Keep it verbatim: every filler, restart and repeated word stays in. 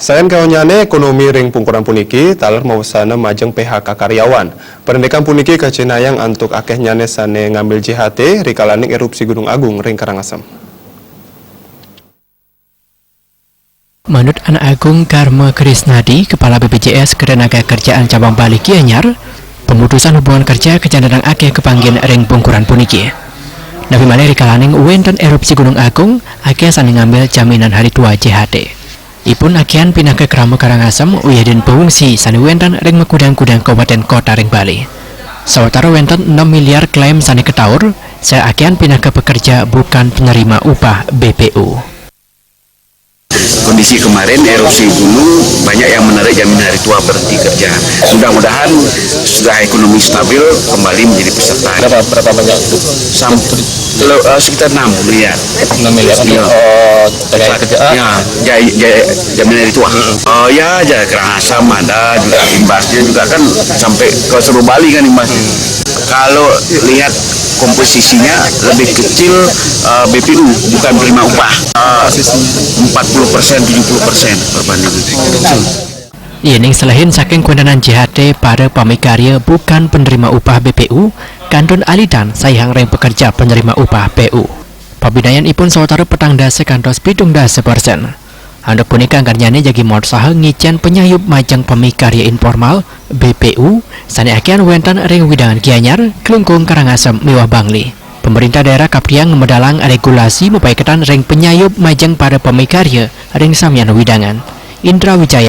Sayan kaonnyane ekonomi ring pungkuran puniki, taler mawasana majeng P H K karyawan. Parindikan puniki kacihnayang antuk akeh nyane sane ngambil J H T rikalaning erupsi Gunung Agung ring Karangasem. Manut Anak Agung Karma Krisnadi, Kepala B P J S Ketenagakerjaan Cabang Bali Gianyar, pemutusan hubungan kerja kajantenang akeh kapanggihin ring pungkuran puniki. Napi malih rikalaning wenten erupsi Gunung Agung, akeh sane ngambil jaminan hari tua J H T. Ipun akehan pinaka krama Karangasem wiadin pengungsi sane wenten ring makudang-kudang kabupaten kota ring Bali. Sawatara wenten enam miliar klaim sane kataur, saakehan pinaka pekerja bukan penerima upah B P U. Kondisi kemarin erupsi gunung, banyak yang menarik jaminan hari tua, berhenti kerja. Mudah-mudahan setelah ekonomi stabil, kembali menjadi peserta. Berapa, berapa banyak itu? Sampai sekitar enam miliar. Enam miliar untuk, iya, eh, tenaga kerja. Ya, ja-, ja-, jaminan hari tua. Oh ya, aja Karangasem ada juga, imbasnya juga kan sampai ke seluruh Bali kan imbasnya. Kalau lihat komposisinya, lebih kecil, eh, B P U, bukan penerima upah. Eh, empat puluh persen, tujuh puluh persen perbandingan. Kecil. Yening selehin saking kuentanan J H T para pamikarya bukan penerima upah B P U, kantun alitan saihang ring pekerja penerima upah P U. Pabinayan ipun sawatara petang dasa kantos pitung dasa persen. Antuk punika anggarnyane jagi mautsaha ngicen panyayup majeng pamikarya informal, B P U, sane akehan wenten ring wewidangan Gianyar, Klungkung, Karangasem miwah Bangli. Pemerintah daerah kaptiang ngamedalang regulasi mapaiketan ring panyayup majeng para pamikarya ring samian wewidangan. Indra Wijaya.